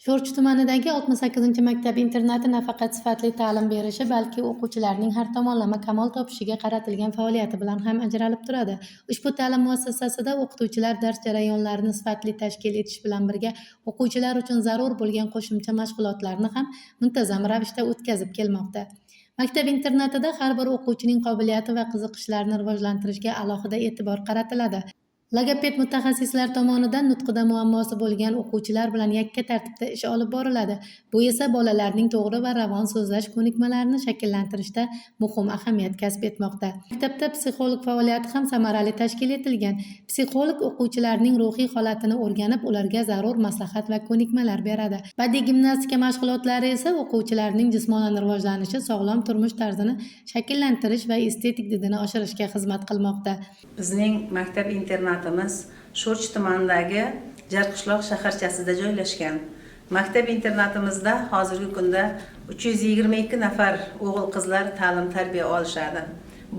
Sho'rchi tumanidagi 68-maktab-internati nafaqat sifatli ta'lim berishi, balki o'quvchilarning har tomonlama kamol topishiga qaratilgan faoliyati bilan ham ajralib turadi. Ushbu ta'lim muassasasida o'qituvchilar dars jarayonlarini sifatli tashkil etish bilan birga o'quvchilar uchun zarur bo'lgan qo'shimcha mashg'ulotlarni ham muntazam ravishda o'tkazib kelmoqda. Maktab-internatida har bir o'quvchining qobiliyati va qiziqishlarini rivojlantirishga alohida e'tibor qaratiladi. Logoped mutaxassislar tomonidan nutqida muammosi bo'lgan o'quvchilar bilan yakka tartibda ish olib boriladi. Bu esa bolalarning to'g'ri va ravon so'zlash ko'nikmalarini shakllantirishda muhim ahamiyat kasb etmoqda. Maktabda psixolog faoliyati ham samarali tashkil etilgan. Psixolog o'quvchilarning ruhiy holatini o'rganib, ularga zarur maslahat va ko'nikmalar beradi. Badiiy gimnastika mashg'ulotlari esa o'quvchilarning jismonan rivojlanishi, sog'lom turmush tarzini shakllantirish va estetik didini oshirishga xizmat qilmoqda. Bizning maktab internatimiz Sho'rchi tumanidagi Jarqishloq shaharchasida joylashgan. Maktab internatimizda hozirgi kunda 322 nafar o'g'il qizlar ta'lim tarbiya olishadi.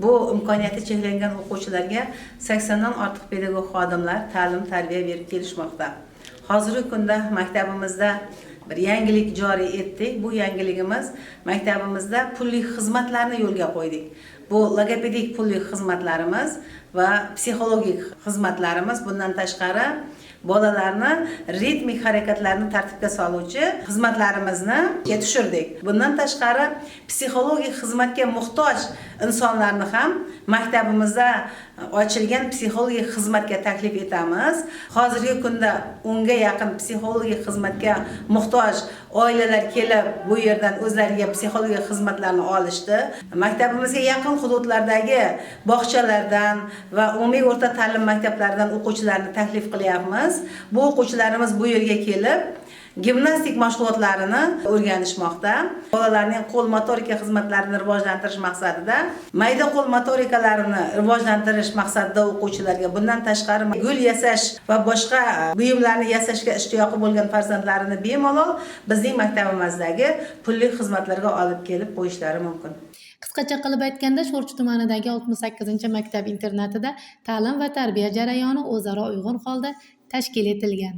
Bu imkoniyati cheklangan o'quvchilarga 80 dan ortiq pedagog xodimlar ta'lim tarbiya berib kelishmoqda. Hozirgi kunda maktabimizda bir yangilik joriy etdik. Bu yangiligimiz, maktabimizda pulli xizmatlarni yo'lga qo'ydik. Bu logopedik pulli xizmatlarimiz va psixologik xizmatlarimiz, bundan tashqari bolalarni ritmik harakatlarini tartibga soluvchi xizmatlarimizni tushirdik. Bundan tashqari psixologik xizmatga muhtoj insonlarni ham maktabimizda ochilgan psixologik xizmatga taklif etamiz. Hozirgi kunda 10ga yaqin psixologik xizmatga muhtoj oilalar kelib, bu yerdan o'zlariga psixologik xizmatlarni olishdi. Maktabimizga yaqin hududlardagi bog'chalardan va umumiy o'rta ta'lim maktablaridan o'quvchilarni taklif qilyapmiz. Bu o'quvchilarimiz bu yerga kelib, gimnastik mashg'ulotlarini o'rganishmoqda. Bolalarning qo'l motorika xizmatlarini rivojlantirish maqsadida, mayda qo'l motorikalarini rivojlantirish maqsadida o'quvchilarga, bundan tashqari gul yasash va boshqa buyumlarni yasashga ishtiyoqi bo'lgan farzandlarini bemalol bizning maktabimizdagi pulli xizmatlarga olib kelib qo'yishlari mumkin. Qisqacha qilib aytganda, Sho'rchi tumanidagi 68-maktab-internatida ta'lim va tarbiya jarayoni o'zaro uyg'un holda tashkil etilgan.